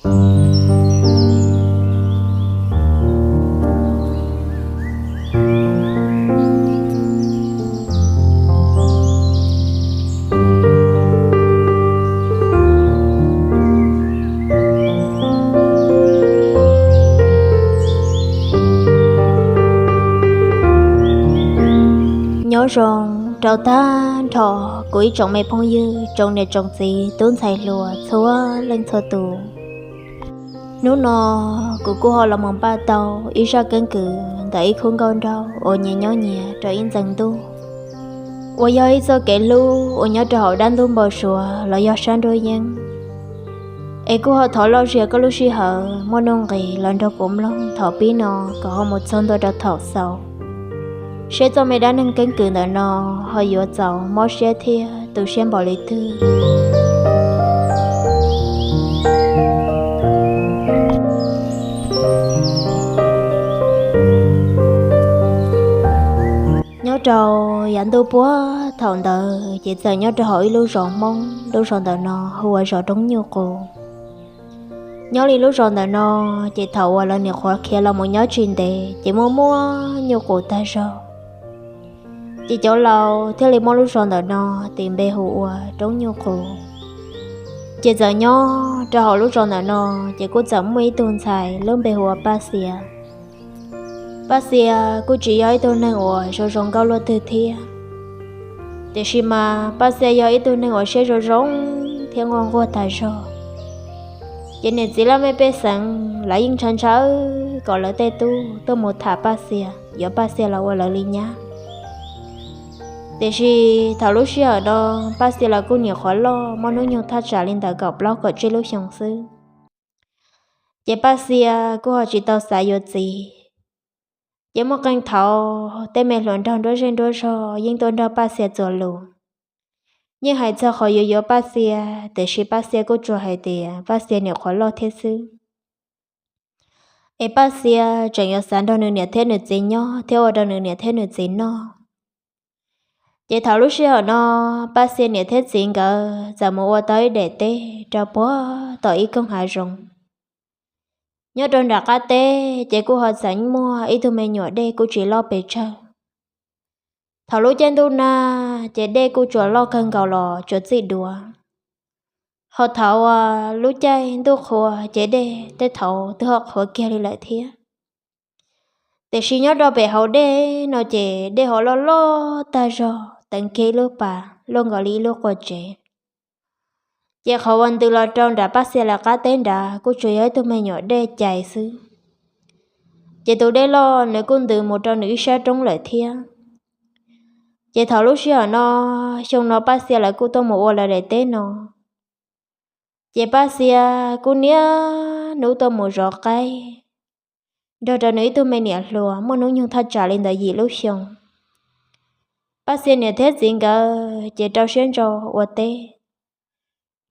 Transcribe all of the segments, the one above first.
Nyob zoo rau tag nrho kuv ib tsoom me phooj ywg, tsoom niam tsoom txiv, tub ntxhais hluas txhua leej txhua tus. Hnub no kuv kuj ho los mus npaj tau ib zaj keeb kwm ntawm ib khub nkauj nraug uas nyias nyob nyias rau ib ntxees ntuj, uas yog ib txoj kev hlub uas nyob rau hauv dab ntub npau suav los yog sab nruab yeeb. Es kuj ho thov loj zias koj lub sij hawm muaj nuj nqis los nrog kuv mloog thaum pib no kom ho mus txog ntua rau thaum xaus, seb txoj me dab neeg keeb kwm ntawm no ho yuav txaus mob siab thiab tu siab npaum li twg. Nyob rau yav ntuj puag thaum ntawd ces txawm nyob rau hauv ib lub zos Hmoob, lub zos ntawm no hu ua zos Roob Nyuj Qus. Nyob li lub zos ntawm no, ces thaum uas lawv niam qhuav khiav los mus nyob tsis ntev ces muaj muaj nyuj qus tag zog. Ces cov laus thiaj li muab lub zos ntawm no tis npe hu ua Roob Nyuj Qus. Ces txawm nyob rau hauv lub zos ntawm no, ces kuj txawm muaj ib tug ntxhais lub npe hu ua Paj Xias. Paj Xias kuj tsis yog ib tug neeg uas zoo zoo nkauj luaj twg thiab, tiam sis mas Paj Xias yog ib tug neeg uas siab zoo zoo thiab nquag nquag tag zog. Ces niam txiv laj mej pej xeem lawv yeej ntshaw ntshaw kom lawv tej tub tuaj mus tham Paj Xias, yuav Paj Xias los ua lawv li nyab. Tiam sis thaum lub sij hawm no Paj Xias los kuj nyuam qhuav loj, muaj hnub nyoog thaj tsam li ntawm kaum plaub kaum tsib lub xyoo xwb. Ces Paj Xias kuj ho tsis tau xav yuav txiv. Ces muaj qee thaum tej me hluas nraug nruab zej nruab zog yeej tuaj nrog Paj Xias txuas lus. Yeej hais txog qhov yuav yuav Paj Xias, tiam sis Paj Xias kuj tsuas hais tias Paj Xias nyuam qhuav loj thiab xwb, es Paj Xias tseem yuav xav nrog nws niam thiab nws txiv nyob thiab ua rau nws niam thiab nws txiv noj. Ces thaum lub sij hawm no, Paj Xias niam thiab txiv nkawd txawm mus ua tau ib daim teb rau puag tom ib koog hav zoov. Nyob rau nram qab teb ces kuj ho txawm muaj ib tug me nyuam dej kuj tsis loj pes tsawg. Thaum lub caij ntuj nag ces dej kuj tsuas loj kawg nkaus los tsuas txij duav. Ho thaum uas lub caij ntuj qhua ces dej tej thaum twb ho qhuav kiag li lawm thiab. Tiam sis nyob rau pem hauv dej no ces dej ho loj loj tag zog teev kiag ib lub pas luaj nkaus li ib lub qua tsev. Ces qhov uas ntws los rau nram Paj Xias lawv qab teb nrad kuj tsuas yog ib tug me nyuam dej cais xwb. Ces tus dej loj nws kuj ntws mus rau nws ib sab roob lawm thiab. Ces thaum lub sij hawm no, xyoo no Paj Xias lawv kuj tuaj mus ua lawv daim teb no. Ces Paj Xias kuj niaj hnub tuaj mus zov qaib nrog rau nws ib tug me niam hluas muaj hnub nyoog thaj tsam li ntawm yim lub xyoo. Paj Xias niam thiab txiv nkawd ces rau siab ntso ua teb,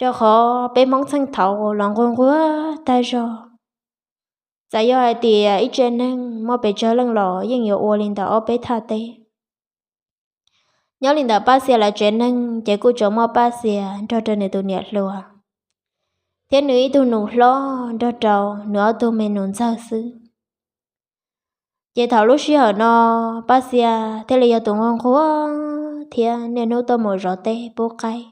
rau qhov peb Hmoob txheej thaud los nquag nquag tag zog. Txawm yog hais tias ib tsev neeg muaj pes tsawg leej los yeej yuav ua li ntawm ob peb thaj teb. Nyob li ntawm Paj Xias lawv tsev neeg ces kuj tsuas muaj Paj Xias nrog rau nws tus niam hluas, thiab nws ib tug nus hlob nrog rau nws ob tug me nus ntxawg xwb. Ces thaum lub sij hawm no, Paj Xias thiaj li yog tus nquag nquag thiab niaj hnub tuaj mus zov teb pub qaib.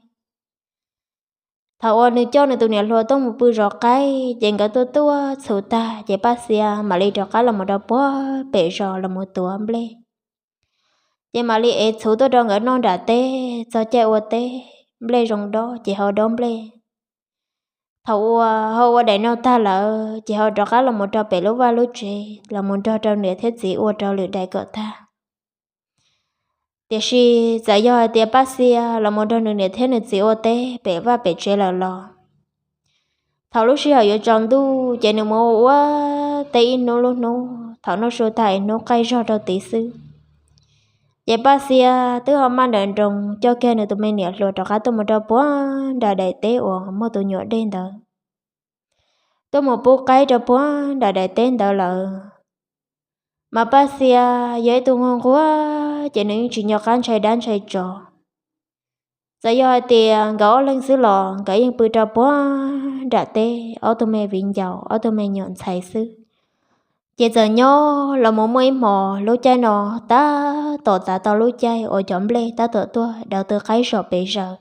Thaum uas nws coj nws tus niam hluas tuaj mus pw zov qaib, ces nkawd tuaj tuaj txhuv tag ces Paj Xias mam li rov qab los mus rau puag pem zos los mus tuav nplej. Ces mam li ev txhuv tuaj rau nkawd noj nram teb, txog caij ua teb, nplej zoo dob ces ho dob nplej. Thaum uas ho ua daim no tag lawm ces ho rov qab los mus rau pem lub vaj lub tsev los mus nrog rau niam thiab txiv ua rau lwm daim kom tag. Tiam sis txawm yog hais tias Paj Xias los mus nrog nws niam thiab nws txiv ua teb pem vaj pem tsev lawm los, thaum lub sij hawm yuav tsaus ntuj ces nws mus ua teb ib hnub lub hnub, thaum noj su tag es hnub qaij zog rau tid xwb. Ces Paj Xias twb ho maj nrawm nroos coj kiag nws tus me niam hluas rov qab tuaj mus rau puag nram daim teb uas muaj tus nyuam dej ntawd, tuaj mus pub qaib rau puag nram daim teb ntawd lawm. Mas Paj Xias yog ib tug nquag nquag ces nws yeej tsis nco qab ntshai dab ntshai tsov. Txawm yog hais tias nkawd ob leeg xwb los nkawd yeej pw rau puag nram teb, ob tug me viv ncaus, ob tug me nyuam ntxhais xwb. Ces txawm nyob los mus muaj ib hmos lub caij no tab tom txav tau lub caij uas cov nplej tab tom tuaj daws tw qaib zom pes zaws.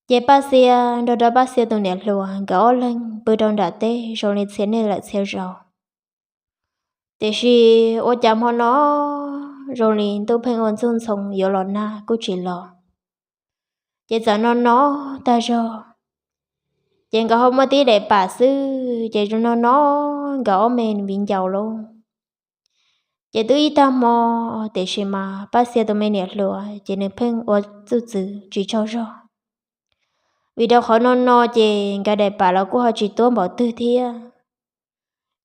Ces Paj Xia nrog rau Paj Xia tus niam hluas nkawd ob leeg pw rau nram teb zoo li txhia niaj lawm txhia zaus. Tiam sis ua cas hmo no zoo li ntuj pheej ua ntxuj ntxhoo yuav los nag kuj tsis los, ces txawm no no tag zog. Ces nkawd ho muaj tib daim pam xwb ces no no nkawd ob me viv ncaus lauj. Ces twb ib tag hmo, tiam sis mas Paj Xia tus me niam hluas ces nws pheej ua txuj txwv tsis tsaug zog, vim rau qhov no no ces nkawd daim pam los kuj ho tsis tuab npaum twg thiab.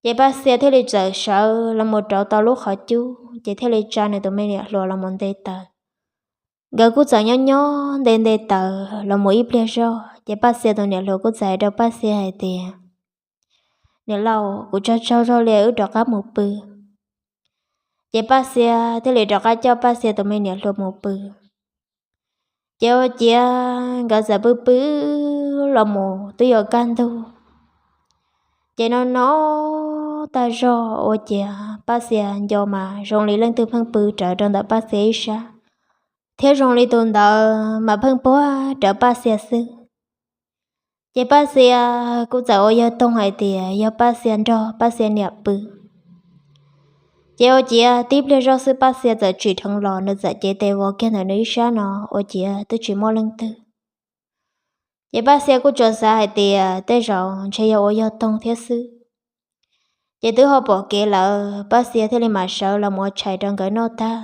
Ces Paj Xia thiaj li txawm sawv los mus rauv tau lub qhov cub ces thiaj li tsa nws tus me niam hluas los mus nte taws. Nkawd kuj txawm nyob nyob nte nte taws los mus ib pliag zog ces Paj Xia tus niam hluas kuj txawm hais rau Paj Xia hais tias, Niam laus, kuv tsaug tsaug zog li, wb rov qab mus pw. Ces Paj Xia thiaj li rov qab coj Paj Xia tus me niam hluas mus pw. Ces ua ciav nkawd txawm pw pw los mus twb yuav kaj ntug. Ces no no tag zog ua ciav Paj Xia nco mas zoo li leej twg pheej pw rawv rau ntawm Paj Xia ib sab, thiab zoo li tus ntawd mas pheej puag rawv Paj Xia xwb. Ces Paj Xia kuj txawm ua yog toog hais tias yog Paj Xia nrog Paj Xia niam pw. Ces ua ciav tib pliag zog xwb Paj Xia txawm tsim dheev los, nws txawm cev tes vov kiag ntawm nws ib sab no, ua ciav twb tsis muaj leej twg. Ces Paj Xia kuj tsuas xav hais tias tej zaum ntshe yog ua yog toog thiab xwb. Ces twb ho pom kev lawm, Paj Xia thiaj li mam sawv los mus ua tshais rau nkawd noj tag,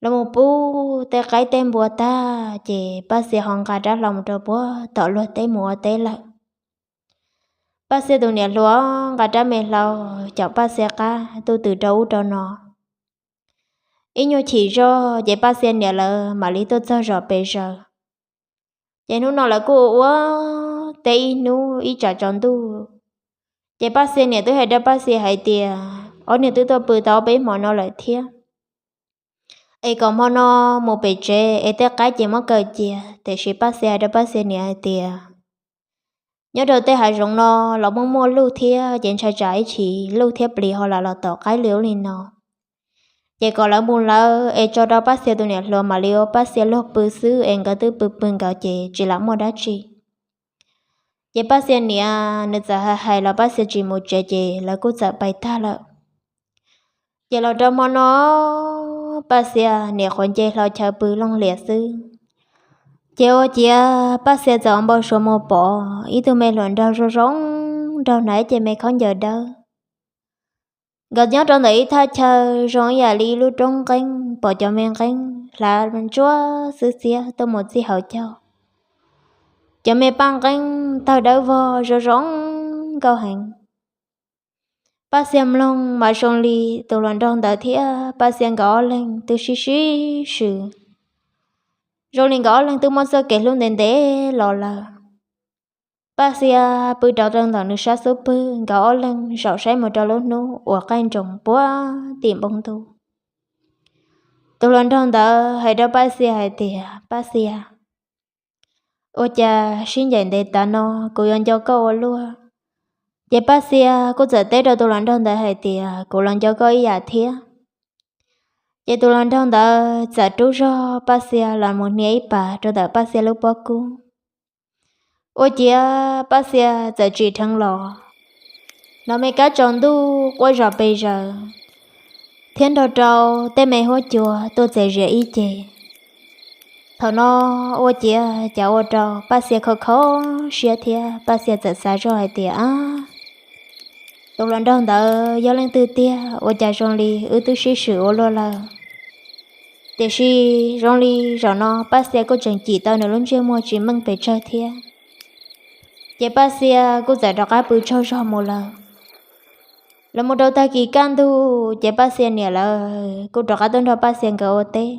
los mus pub tej qaib tej npua tag ces Paj Xia ho nqa rab hlau mus rau puag tom luag teb mus ua teb lawm. Paj Xia tus niam hluas nqa rab me hlau caum Paj Xia qab tuj twm rau ub rau no. Ib nyuag chim zog ces Paj Xia niam lawv mam li tuaj txog zos pes zaws. Ces hnub no lawv kuj ua teb ib hnub ib tsam tsaus ntuj. Ces Paj Xia niam twb hais rau Paj Xia hais tias, Ob niag twb tuaj pw tau ob peb hmo no lawm thiab, es kom hmo no mus pem tsev es tej qaib ces muab kaw cia. Tiam sis Paj Xia hais rau Paj Xia niam hais tias, Nyob rau tej hav zoov no los muaj muaj luj thiab, ces ntshai tsam ib chim luj thiab plis ho lam los tom qaib li ub li no. Ces kom lawv mus lawv es tso rau Paj Xia tus niam hluas mam li ua Paj Xia luag pw xwb, es nkawd twb pw pw nkawd ces tsis lam muaj dab tsi. Ces Paj Xia niam nws txawm hais hais los Paj Xia tsis mus tsev ces lawv kuj txawm pais tag lawm. Ces los rau hmo no Paj Xia niam qhuav nce hlau chaw pw looj hlias xwb. Ces ua ciav Paj Xia txawm ua npau suav mus pom ib tug me hluas nraug zoo zoo nraug hnav ib ce me khaub ncaws dawb. Nkawd nyob rau ntawm ib thaj chaw zoo ib yam li ib lub roob nqeeb, pom cov me nqeeb hlav ntsuab xwb xiab tuaj mus txij hauv caug. Cov me paj nqeeb tawg dawb vog zoo zoo nkauj heev. Paj Xia mloog mas zoo li tus hluas nraug ntawd thiab Paj Xia nkawd ob leeg twb sib sib swm, zoo li nkawd ob leeg twb muaj txoj kev hlub ntev ntev los lawm. Paj Xia pw rau rau ntawm nws sab xub pwg, nkawd ob leeg zaum saib mus rau lub hnub uas qaij nroos puag tim npoo ntuj. Tus hluas nraug ntawd hais rau Paj Xia hais tias, Paj Xia, ua cas sib ncaim ntev tas no kuv yuav nco koj ua luaj? Ces Paj Xia kuj txawm teb rau tus hluas nraug ntawd hais tias, Kuv los nco koj ib yam thiab. Ces tus hluas nraug ntawd txawm rub zog Paj Xia los mus hnia ib pas rau ntawm Paj Xia lub pob kub. Ua ciav Paj Xia txawm tsim dheev los, hnov me kab tsaus ntuj quaj zom pes zaws, thiab nrog rau tej me huab cua tuaj txias zias ib ce. Thaum no ua ciav cas ua rau Paj Xia kho kho siab thiab Paj Xia txawm xav zoj hais tias, Ab, tus hluas nraug ntawd yog leej twg tiag, ua cas zoo li wb twb sib swm ua luaj lawm? Tiam sis zoo li zaum no Paj Xia kuj tseem cim tau nws lub ntsej muag tsis meej pes tsawg thiab. Ces Paj Xia kuj txawm rov qab pw tsaug zog mus lawm. Los mus rau tag kis kaj ntug ces Paj Xia niam lawv kuj rov qab tuaj nrog Paj Xia nkawd ua teb.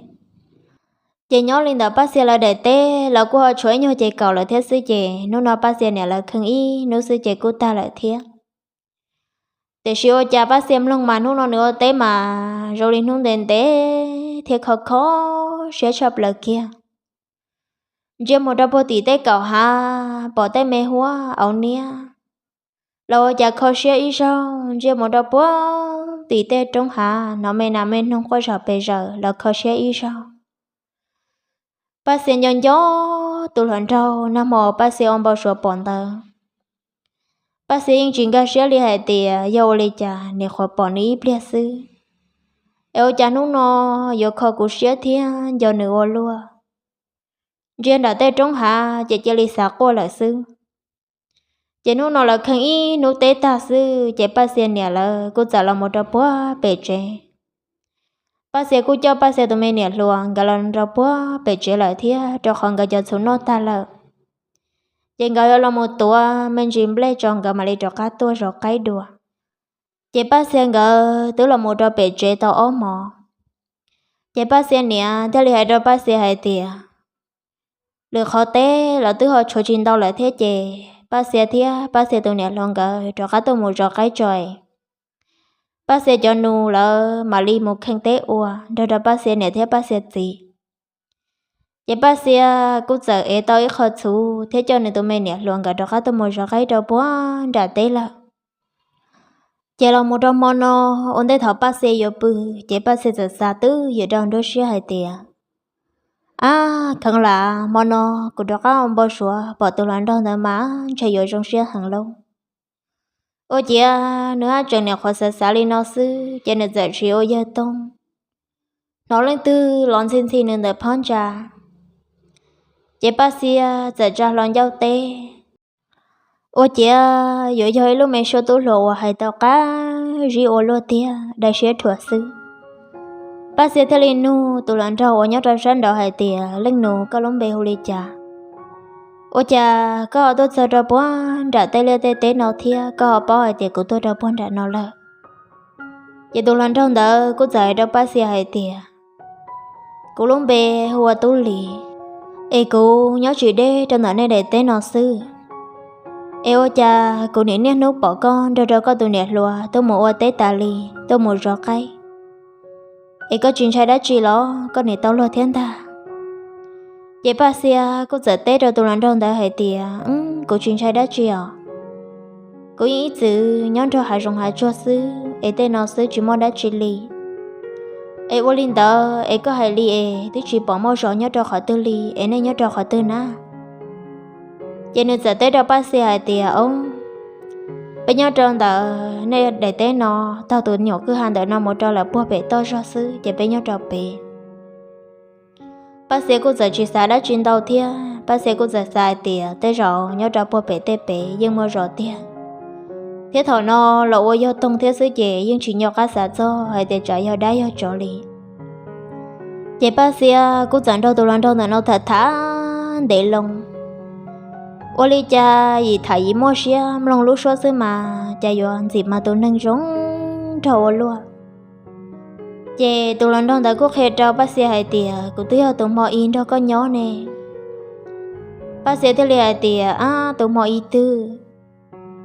Ces nyob li ntawm Paj Xia lawv daim teb los kuj ho tshuav ib nyuag ces kaum lawm thiab xwb, ces hnub no Paj Xia niam lawv kheej ib hnub xwb ces kuj tag lawm thiab. Tiam sis ua cas Paj Xia mloog mas hnub no nws ua teb mas zoo li hnub ntev ntev thiab kho kho siab tshaj plaws kiag. Ntsia mus rau puag tim tej kaum hav pom tej me huab auv niab los ua cas kho siab ib zaug. Ntsia mus rau puag tim tej roob hav hnov me nas me noog quaj zom pes zaws los kho siab ib zaug. Paj Xia nco nco tus hluas nraug nag hmo Paj Xia ua npau suav pom ntawd. Paj Xia yeej tsis nkag siab li hais tias yog ua li cas nim qhuav pom nws ib pliag xwb es ua cas hnub no yuav kho kuv siab thiab nco nws ua luaj. Ntsia nram tej roob hav ces cia li xav quaj lawm xwb. Ces hnub no lawv kheej ib hnub teb tag xwb ces Paj Xia niam lawv kuj txawm los mus rau puag pem tsev. Paj Xia kuj coj Paj Xia tus me niam hluas nkawd los rau puag pem tsev lawm thiab rau qhov nkawd cov txhuv noj tag lawm. Ces nkawd yuav los mus tuav me ntsis nplej tso nkawd mam li rov qab tuaj zov qaib dua. Ces Paj Xia nkawd twb los mus rau pem tsev tau ob hmos. Ces Paj Xia niam thiaj li hais rau Paj Xia hais tias lwm qhov teb los twb ho tshuav tsis ntau lawm thiab ces Paj Xia thiab Paj Xia tus niam hluas nkawd rov qab tuaj mus zov qaib tso es Paj Xia cov nus lawv mam li mus kheej teb ua nrog rau Paj Xia niam thiab Paj Xia txiv. Ces Paj Xia kuj txawm ev tau ib qho txhuv thiab coj nws tus me niam hluas nkawd rov qab tuaj mus zov qaib rau puag nram teb lawm. Ces los mus rau hmo no, ua ntej thaum Paj Xia yuav pw, ces Paj Xia txawm xav twb ywm rau nruab siab hais tias, ab, kheev lam hmo no kuv rov qab ua npau suav pom tus hluas nraug ntawd mas ntshe yuav zoo siab heev lauj. Ua ciav nws haj tseem niam qhuav xav xav li no xwb ces nws txawm tsis ua yawg toog hnov leej twg los ntxhi ntxhi nws ntawm phab ntsa. Ces Paj Xia txawm tsa hlo ncauj teb, ua ciav yuav yog ib lub me suab tub hluas uas hais tau qab zib ua luaj tiag, dai siab dhuam xwb. Paj Xia thiaj li nug tus hluas nraug uas nyob rau sab nraud hais tias, leej nus, koj lub npe hu li cas? Ua cas koj ho tuaj txog rau puag nram tej liaj tej teb no thiab koj ho paub hais tias kuv tuaj rau puag nram no lawm? Ces tus hluas nraug ntawd kuj txawm hais rau Paj Xia hais tias, kuv lub npe hu ua Tub Lis, es kuv nyob tsis deb rau ntawm nej daim teb no xwb. Es ua cas kuv nim niaj hnub pom koj nrog rau koj tus niam hluas tuaj mus ua teb tas li, tuaj mus zov qaib, es koj tsis ntshai dab tsi los koj nim tau luag thiab ntag? Ces Paj Xia kuj txawm teb rau tus hluas nraug ntawd hais tias, kuv tsis ntshai dab tsi os. Kuv yeej ib txwm nyob nrog hav zoov hav tsuag xwb es tej no xwb tsis muaj dab tsi li. Es ua li ntawd es koj hais li es twb tsis pom muaj zos nyob rau qhov twg li es nej nyob rau qhov twg na? Ces nws txawm teb rau Paj Xia hais tias, o, peb nyob rau ntawm nej daim teb no, taug tus nyuam kwj ha ntawm no mus rau lawm puag pem toj zog xwb ces peb nyob rau pem. Paj Xia kuj txawm tsis xav dab tsi ntau thiab, Paj Xia kuj txawm xav hais tias tej zaum nyob rau puag pem tej pem yeej muaj zos tiag. Thiab thaum no los ua yog toog thiab xwb ces yeej tsis nco qab xav txog hais tias tsam yog dab yog tsov li. Ces Paj Xia kuj txawm nrog tus hluas nraug ntawm no tham tham ntev loo. Ua li cas yim tham yim muaj siab mloog lub suab xwb mas cas yuav ntxim mas tus neeg zoo nraug ua luaj. Ces tus hluas nraug ntawd kuj qhia rau Paj Xia hais tias, kuv twb yog tus hmo i nrog koj nyob ne. Paj Xia thiaj li hais tias, ab, tus hmo i twg?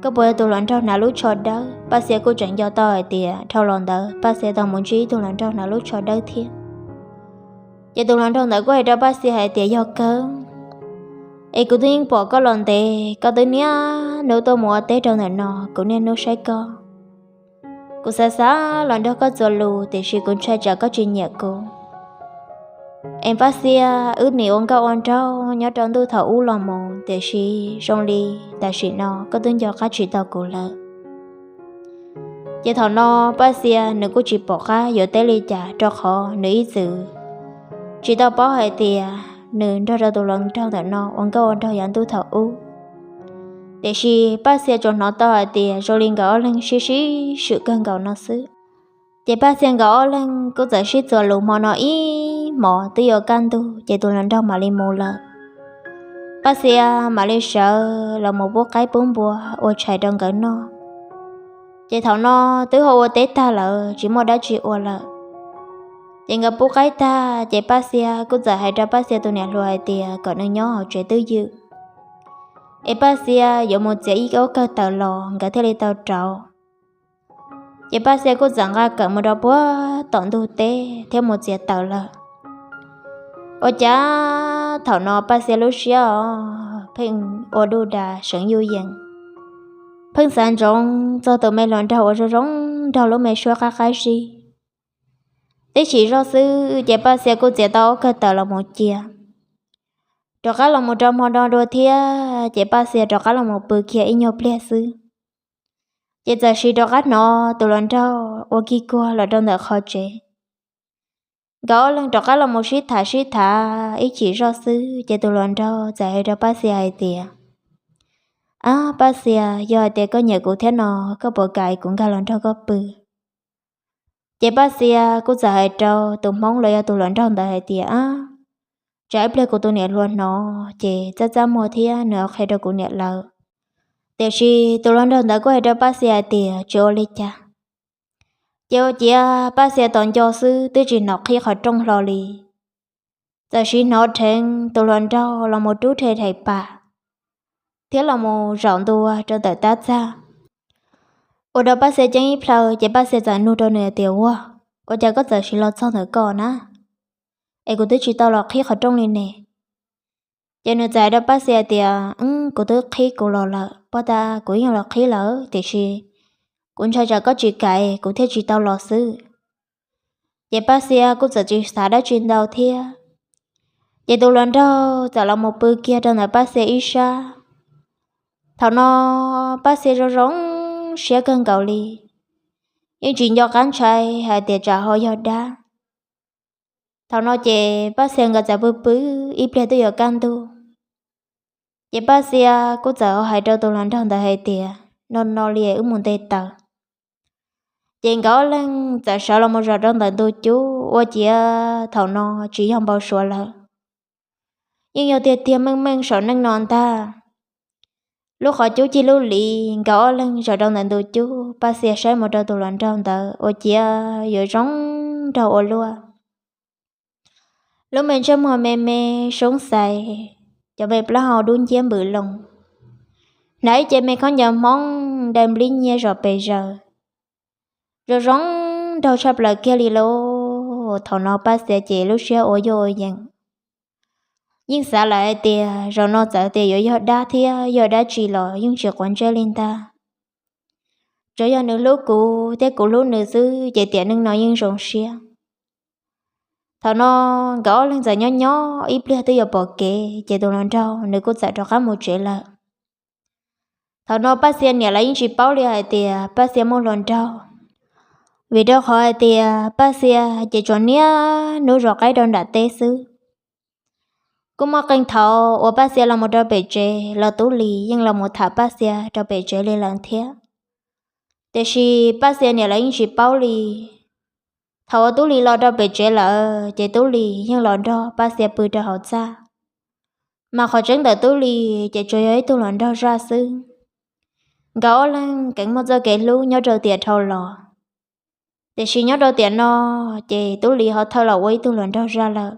Koj puas yog tus hluas nraug hnav lub tsho dawb? Paj Xia kuj tseem nco tau hais tias dhau los ntawd Paj Xia tau mus ntsib tus hluas nraug hnav lub tsho dawb thiab. Ces tus hluas nraug ntawd kuj hais rau Paj Xia hais tias, yog kawg, es kuv twb yeej pom koj los ntev, koj twb niaj hnub tuaj mus ua teb rau ntawm no, kuv niaj hnub saib koj. Kuv xav xav los nrog koj txuas lus tiam sis kuv ntshai tsam koj tsis nyiam kuv. Es Paj Xia, wb nim ua nkauj ua nraug nyob rau ntuj thaum ub los mus tiam sis zoo li tam sim no koj twb nco qab tsis tau kuv lawm. Ces thaum no Paj Xia nws kuj tsis pom qab yuav teb li cas rau qhov nws ib txwm tsis tau paub hais tias nws nrog rau tus hluas nraug ntawm no ua nkauj ua nraug yav ntuj thaum ub. Tiam sis Paj Xia tsuas hnov tau hais tias zoo li nkawd ob leeg sib sib swm kawg nkaus no xwb. Ces Paj Xia nkawd ob leeg kuj txawm sib txuas lus hmo no ib hmos twb yuav kaj ntug ces tus hluas nraug mam li mus lawm. Paj Xia mam li sawv los mus pub qaib pub npua ua tshais rau nkawd noj. Ces thaum no twb ho ua teb tag lawm tsis muaj dab tsi ua lawm. Ces nkawd pub qaib tag ces Paj Xia kuj txawm hais rau Paj Xia tus niam hluas hais tias kom nws nyob hauv tsev twj ywm, es Paj Xia yuav mus txiav ib ob kawm tawm los nkawd thiaj li tau rauv. Ces Paj Xia kuj txawm nqa kawm mus rau puag tom ntug teb thiab mus txiav tawm lawm. Ua cas thaum no Paj Xia lub siab os pheej ua duj das seev yuj yees, pheej xav ntsoov txog tus me hluas nraug uas zoo zoo nraug lub me suab qab qab zib. Tib chim zoj xwb ces Paj Xia kuj txiav tau ob kawg tawm los mus cia, rov qab los mus rau hmo no dua thiab ces Paj Xia rov qab los mus pw kiag ib nyuag pliag xwb, ces txawm sim rov qab hnov tus hluas nraug ua kig kuag los rau ntawm qhov tsev. Nkawd ob leeg rov qab los mus sib tham sib tham ib chim zoj xwb ces tus hluas nraug txawm hais rau Paj Xia hais tias, Ab Paj Xia, yog hais tias koj nyiam kuv thiab no, koj puas kam kuv nkag los nrog koj pw? Ces Paj Xia kuj txawm hais rau tus hmoob los yog tus hluas nraug ntawd hais tias, Ab, tsam ib pliag kuv tus niam hluas hnov ces txaj txaj muag thiab nws ho qhia rau kuv niam lawv. Tiam sis tus hluas nraug ntawd kuj hais rau Paj Xia hais tias tsis ua li cas. Ces ua ciav Paj Xia tos nco xwb twb tsis hnov qhib qhov rooj hlo li, txawm sim hnov dheev tus hluas nraug los mus rub rhe rhais pas thiab los mus zaum ntua rau ntawm tab txaj. Ua rau Paj Xia ceeb ib plhaw ces Paj Xia txawm nug rau nws tias, Ua, ua cas koj txawm sim los txog ntawm ko na? Es kuv twb tsis tau los qhib qhov rooj li ne. Ces nws txawm hais rau Paj Xia tias, Kuv twb qhib kuv los lawm, poj tas kuv yeej los qhib lawm, tiam sis kuv ntshai tsam koj tsis kam kuv thiaj tsis tau los xwb. Ces Paj Xia kuj txawm tsis xav dab tsi ntau thiab. Ces tus hluas nraug txawm los mus pw kiag rau ntawm Paj Xia ib sab. Thaum no Paj Xia zoo zoo siab kawg nkaus li, yeej tsis nco qab ntshai hais tias tsam ho yog dab. Thaum no ces Paj Xia nkawd txawm pw pw ib pliag twb yuav kaj ntug. Ces Paj Xia kuj txawm hais rau tus hluas nraug ntawd hais tias, No no li wb mus nte taws. Ces nkawd ob leeg txawm sawv los mus zaum rau ntawm ntu cub, ua ciav thaum no tsis yog npau suav lawm, yeej yog tiag tiag meej meej saum neej no ntag. Lub qhov cub cig lub li, nkawd ob leeg zaum rau ntawm ntu cub, Paj Xia saib mus rau tus hluas nraug ntawd ua ciav yuav zoo nraug ua luaj. Lub me ntsej muag me me soob xais, cov me plaub hau dub nciab npws loo, hnav ib ce me khaub ncaws Hmoob dai nplib nyiab zom pes zaws, zoo zoo nraug tshaj plaws kiag li lauj. Thaum no Paj Xia ces lub siab ua yuj ua yees, yeej xav lawm hais tias zaum no txawm tias yuav yog dab thiab yog dab tsi los yeej tsis quav ntsej li ntag. Tsuas yog nws hlub kuv thiab kuv hlub nws xwb ces tiam neej no yeej zoo siab. Thaum no nkawd ob leeg txawm nyob nyob ib pliag twb yuav pom kev ces tus hluas nraug nws kuj txawm rov qab mus tsev lawm. Thaum no Paj Xia niam lawv yeej tsis paub li hais tias Paj Xia muaj hluas nraug, vim rau qhov hais tias Paj Xia ces tsuas niaj hnub zov qaib rau nram teb xwb. Kuj muaj qee thaum uas Paj Xia los mus rau pem tsev los Tub Lis yeej los mus tham Paj Xia rau pem tsev li lawm thiab. Tiam sis Paj Xia niam lawv yeej tsis paub li. Thaum uas Tub Lis los rau pem tsev lawm ces Tub Lis yeej los nrog Paj Xia pw rau hauv txaj. Mas qhov tseeb ntawm Tub Lis ces tsuas yog ib tug hluas nraug zaj xwb. Nkawd ob leeg keev muaj txoj kev hlub nyob rau tiam dhau los, tiam sis nyob rau tiam no ces Tub Lis ho thawj los ua ib tug hluas nraug zaj lawm.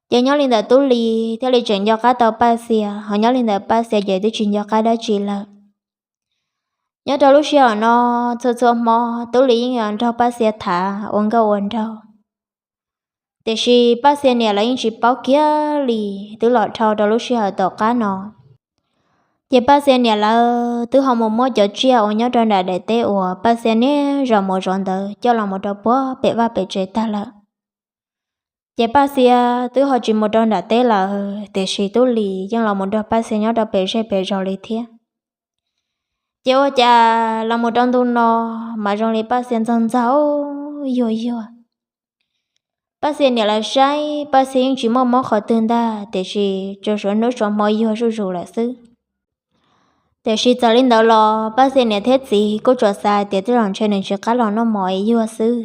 Ces nyob li ntawm Tub Lis thiaj li tseem nco qab tau Paj Xia, ho nyob li ntawm Paj Xia ces twb tsis nco qab dab tsi lawm. Nyob rau lub sij hawm no, txhua txhua hmo Tub Lis yeej yuav nrog Paj Xia tham ua nkauj ua nraug. Tiam sis Paj Xia niam lawv yeej tsis paub kiag li. Twb los dhau rau lub sij hawm tom qab no, ces Paj Xia niam lawv twb ho mus muab cov tsiaj uas nyob rau nram daim teb uas Paj Xia niaj zaus mus zov ntawd coj los mus rau puag pem vaj pem tsev tag lawm. Ces Paj Xia twb ho tsis mus rau nram teb lawm, tiam sis Tub Lis yeej los mus nrog Paj Xia nyob rau pem zej pem zos li thiab. Ces ua cas los mus rau ntu no mas zoo li Paj Xia ntxog ntxog yuag yuag. Paj Xia niam lawv saib Paj Xia yeej tsis muaj mob qhov twg ntag, tiam sis tsuas suav hnub suav hmo yuag zuj zus lawm xwb. Tiam sis txawm li ntawd los Paj Xia niam thiab txiv kuj tsuas xav tias tej zaum ntshe nws tsis qab los noj mov es yuag xwb.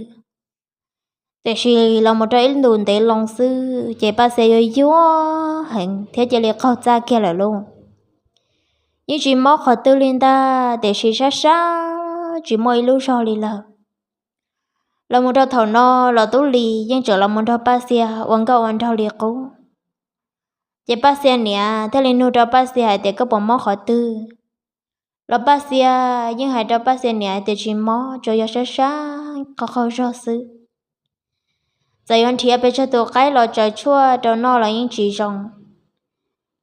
Tiam sis los mus rau ib ntus ntev loo xwb ces Paj Xia yuag yuag heev thiab cia li qaug txaj kiag lawm lauj. Yeej tsis mob qhov twg li ntag, tiam sis sab sab tsis muaj ib lub zog li lawm. Los mus rau thaum no los Tub Lis yeej tseem los mus nrog Paj Xia ua nkauj ua nraug li qub. Ces Paj Xia niam thiaj li nug rau Paj Xia hais tias, Koj puas mob qhov twg? Los Paj Xia yeej hais rau Paj Xia niam hais tias, Tsis mob, tsuas yog sab sab qaug qaug zog xwb. Txawm yuav nrhiav pes tsawg tus qaib los tsaws tshuaj rau noj los yeej tsis zoo.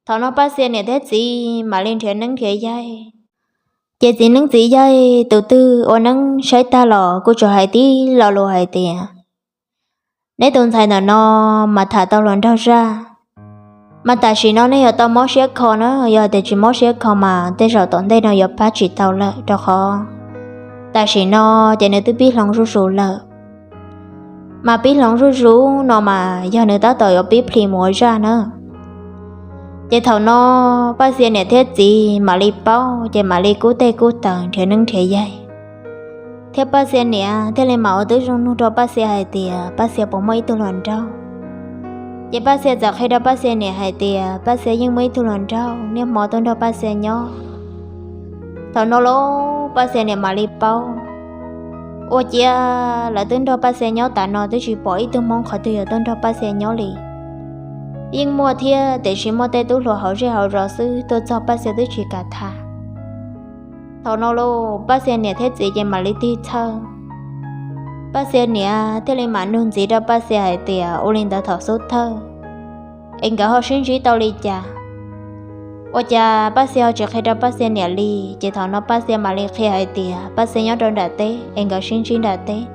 Thaum no Paj Xia niam thiab txiv mam li nrhiav neeb nrhiav yaig. Ces txiv neeb txiv yaig tus twg ua neeb saib tag los kuj tsuas hais tib lo lus hais tias, neb tus ntxhais ntawm no mas tham tau hluas nraug zaj, mas tam sim no nej yuav tau mob siab kho na, yog tias tsis mob siab kho mas tej zaum tom ntej no yuav pab tsis tau lawm, rau qhov tam sim no ces nws twb pib hloov zuj zus lawm. Mas pib hloov zuj zus no mas yog nws tab tom yuav pib plhis mus ua zaj na. Ces thaum no Paj Xia niam thiab txiv mam li paub, ces mam li kub teg kub taw nrhiav neeb nrhiav yaig, thiab Paj Xia niam thiaj li mam ua tib zoo nug rau Paj Xia hais tias Paj Xia puas muaj ib tug hluas nraug. Ces Paj Xia txawm qhia rau Paj Xia niam hais tias Paj Xia yeej muaj ib tug hluas nraug niaj hmo tuaj nrog Paj Xia nyob. Thaum no los Paj Xia niam mam li paub, ua ciav lawv twb nrog Paj Xia nyob tas no twb tsis pom ib tug Hmoob qhov twg yuav tuaj nrog Paj Xia nyob li. Yeej muaj thiab, tiam sis muaj tej tub hluas hauv zej hauv zos xwb, tuaj txog Paj Xia twb tsis kam tham. Thaum no los Paj Xia niam thiab txiv ces mam li tig txhawj. Paj Xia niam thiaj li mam nug ntxiv rau Paj Xia hais tias ua li ntawd thaum xub thawj es nkawd ho sib ntsib tau li cas? Ua cas Paj Xia ho tsis qhia rau Paj Xia niam li? Ces thaum no Paj Xia mam li qhia hais tias Paj Xia nyob rau nram teb es nkawd sib ntsib nram teb.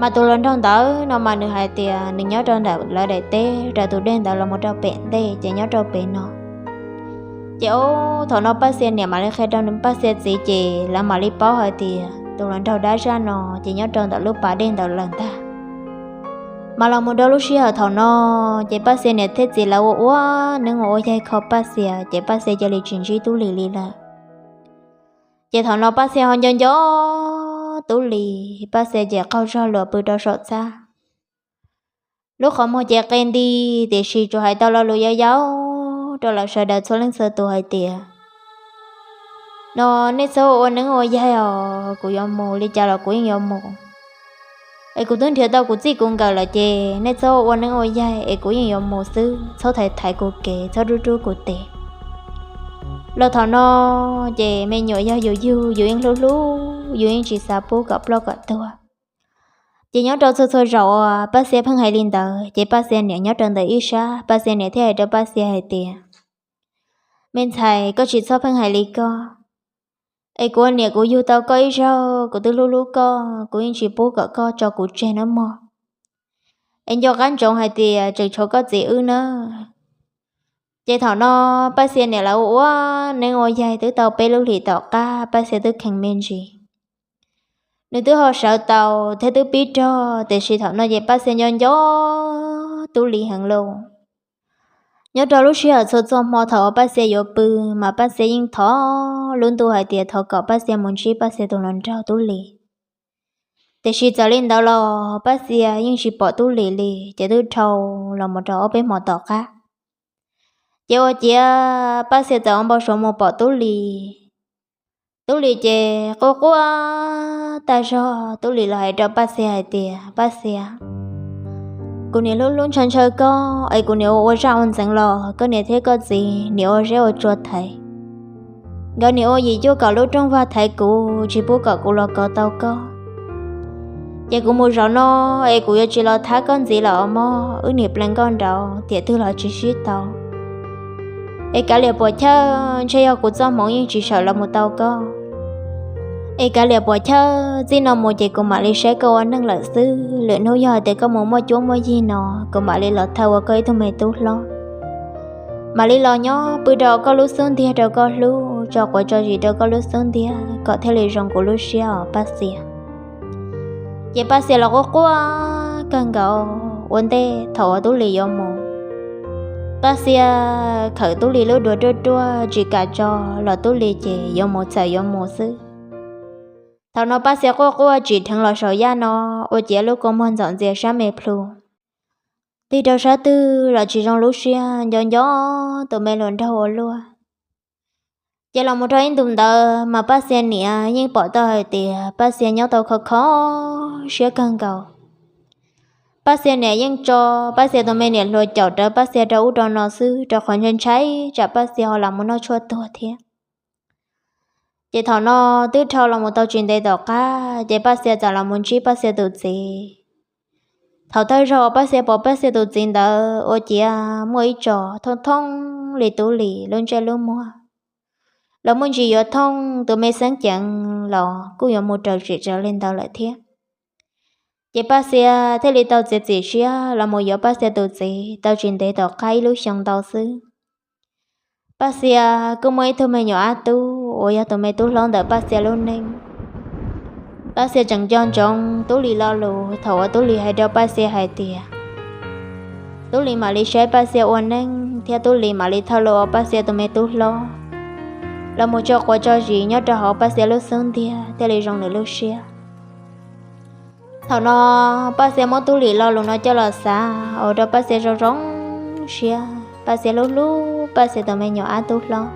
Mas tus hluas nraug ntawd no mas nws hais tias nws nyob rau ntawm lawv daim teb raws tus dej ntawd los mus rau pem ntej, ces nyob rau pem no. Ces thaum no Paj Xia niam mam li qhia rau Paj Xia txiv, ces lawv mam li paub hais tias tus hluas nraug dab zaj no ces nyob rau ntawm lub pas dej ntawd lawm ntag. Mas los mus rau lub sij hawm thaum no, ces Paj Xia niam thiab txiv lawv ua ua neeb ua ua yaig kho Paj Xia, ces Paj Xia cia li tsis ntsib Tub Lis li lawm. Ces thaum no Paj Xia ho nco nco Tub Lis, Paj Xia ces qaug zog luas pw rau saum txaj. Lub qhov muag ces qe nti, tiam sis tsuas hais tau lo lus yau yau rau lawv sawv daws txhua leej txhua tus hais tias, no nej txhob ua neeb ua yaig os, kuv yuav mus li cas los kuv yeej yuav mus. Es kuv twb nrhiav tau kuv txij kuv nkawm lawm, ces nej txhob ua neeb ua yaig es kuv yeej yuav mus xwb, txhob thaiv thaiv kuv kev, txhob rub rub kuv tes. Los thaum no ces me nyuam yog yus yug, yus yeej hlub hlub, yus yeej tsis xav pub kom ploj kom tuag. Ces nyob rau txhua txhua zaus uas Paj Xia pheej hais li ntawd, ces Paj Xia niam nyob rau ntawm ib sab, Paj Xia niam thiaj hais rau Paj Xia hais tias, me ntxhais, koj tsis txhob pheej hais li koj. Es kuv ua niam kuv yug tau koj ib zaug, kuv twb hlub hlub koj, kuv yeej tsis pub kom koj tso kuv tseg nawb mog. Es nco qab ntsoov hais tias tseem tshuav koj txiv wb nawb. Ces thaum no Paj Xia niam lawv ua ua neeb ua yaig twb tau peb lub hlis tom qab, Paj Xia twb kheev me ntsis. Nws twb ho sawv tau thiab twb pib rog, tiam sis thaum no ces Paj Xia nco nco Tub Lis heev lauj. Nyob rau lub sij hawm txhua txhua hmo thaum uas Paj Xia yuav pw, mas Paj Xia yeej thov lub ntuj hais tias thov kom Paj Xia mus ntsib Paj Xia tus hluas nraug Tub Lis. Tiam sis txawm li ntawd los Paj Xia yeej tsis pom Tub Lis li, ces twb dhau los mus rau ob peb hmo tom qab. Ces ua ciav Paj Xia txawm ua npau suav mus pom Tub Lis. Tub Lis ces quaj quaj tag zog, Tub Lis los hais rau Paj Xia hais tias, Paj Xia, kuv niam hlub hlub ntshaw ntshaw koj, es kuv niam ua ua zaj ua ntxeev los koj niam thiab koj txiv niam ua zeb ua tsua thaiv. Nkawd niam ua yim cuaj kaum lub rooj vag thaiv kuv, tsis pub kom kuv los kov tau koj. Ces kuv mus zaum no es kuv yuav tsis los thab koj ntxiv lawm os mog, wb niam plees nkauj nraug tiam twg los tsis sib tau. Es kav liam puam chawj, ntshe yog kuv txoj hmoov yeej tsis sawm los mus tau koj. Es kav liam puam chawj, txij no mus ces kuv mam li saib koj ua neej lawm xwb, lwm hnub yog hais tias koj mus muaj cuab muaj yig no, kuv mam li los thawj ua koj ib tug me tub hlob. Mam li los nyob pw rau koj lub xub ntiag rau koj hlub, tso quav tso zis rau koj lub xub ntiag kom thiaj li zoo kuv lub siab os Paj Xia. Ces Paj Xia los quaj quaj kawg nkaus ua ntej thaum uas Tub Lis yuav mus. Paj Xia khawm Tub Lis lub duav ruaj ruaj tsis kam tso, los Tub Lis ces yuav mus txawm yuav mus xwb. Thaum no Paj Xia quaj quaj tsim dheev los saum yaj no, ua ciav lub kua muag ntxoom ntxias sab me plhu. Tig rau sab twg los tsis zoo lub siab, nco nco tus me hluas nraug ua luaj. Ces los mus rau ib ntus ntawd mas Paj Xia niam yeej pom tau hais tias Paj Xia nyob tau khov kho siab kawg nkaus. Paj Xia niam yeej tso Paj Xia tus me niam hluas caum rawv Paj Xia rau ub rau no xwb, rau qhov ntshai ntshai tsam Paj Xia ho los mus noj tshuaj tuag thiab. Ces thaum no twb dhau los mus tau tsis ntev tom qab, ces Paj Xia txawm los mus ntsib Paj Xia tus txiv. Thaum thawj zaug Paj Xia pom Paj Xia tus txiv ntawd ua ciav muaj ib tsos thooj thooj li Tub Lis lub ntsej lub muag, los muaj ntsis yuav thooj tus me xeeb ceev los kuj yuav mus raws tsim tsawv li ntawd lawm thiab. Ces Paj Xia thiaj li tau txiav txim siab los mus yuav Paj Xia tus txiv tau tsis ntev tom qab ib lub xyoo ntau xwb. Paj Xia kuj muaj ib tug me nyuam ab tub uas yog tus me tub hlob ntawm Paj Xia lub neej. Paj Xia tseem nco ntsoov Tub Lis lo lus thaum uas Tub Lis hais rau Paj Xia hais tias Tub Lis mam li saib Paj Xia ua neej thiab Tub Lis mam li thawj los ua Paj Xia tus me tub hlob, los mus tso quav tso zis nyob rau hauv Paj Xia lub xub ntiag thiaj li zoo nws lub siab. Thaum no Paj Xia muab Tub Lis lo lus no coj los xav ua rau Paj Xia zoo zoo siab, Paj Xia hlub hlub Paj Xia tus me nyuam ab tub hlob.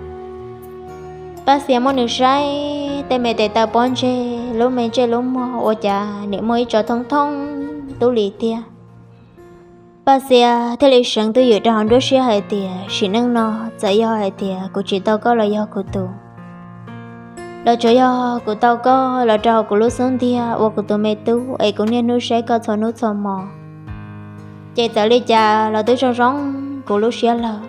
Paj Xia muab nws saib tej me tes taw pob ntseg, lub me ntsej lub muag ua cas nim muaj ib tsos thooj thooj Tub Lis tiag. Paj Xia thiaj li seev twj ywm rau hauv nruab siab hais tias sim neej no txawm yog hais tias kuv tsis tau koj los yog kuv tus, los tsuas yog kuv tau koj los rau hauv kuv lub xub ntiag ua kuv tus me tub es kuv niaj hnub saib koj txhua hnub txhua hmo, ces txawm li cas los twb zoo zoo kuv lub siab lawm.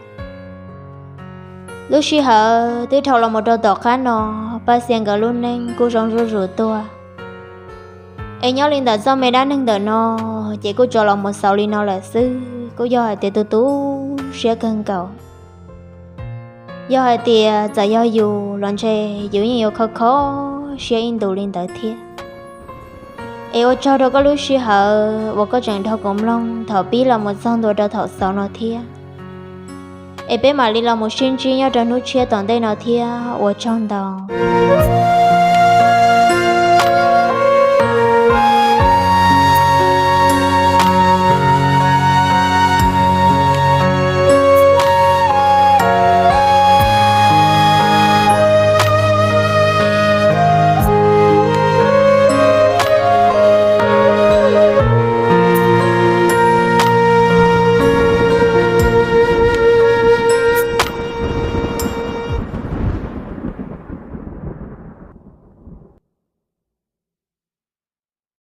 Lub sij hawm twb dhau los mus rau tom qab no, Paj Xia nkawd lub neej kuj zoo zuj zus tuaj. Es nyob li ntawm txoj me dab neeg ntawm no, ces kuj tso los mus xaus li no lawm xwb, kuj yog hais tias tu tu siab kawg nkaus. Yog hais tias txawm yog yus los ntshe yus yeej yuav kho kho siab ib ntus li ntawd thiab. Es ua tsaug rau koj lub sij hawm uas koj tseem nrog kuv mloog thaum pib los mus txog ntua rau thaum xaus no thiab. Es peb mam li los mus sib ntsib nyob rau hnub tshiab tom ntej no thiab, ua tsaug ntau.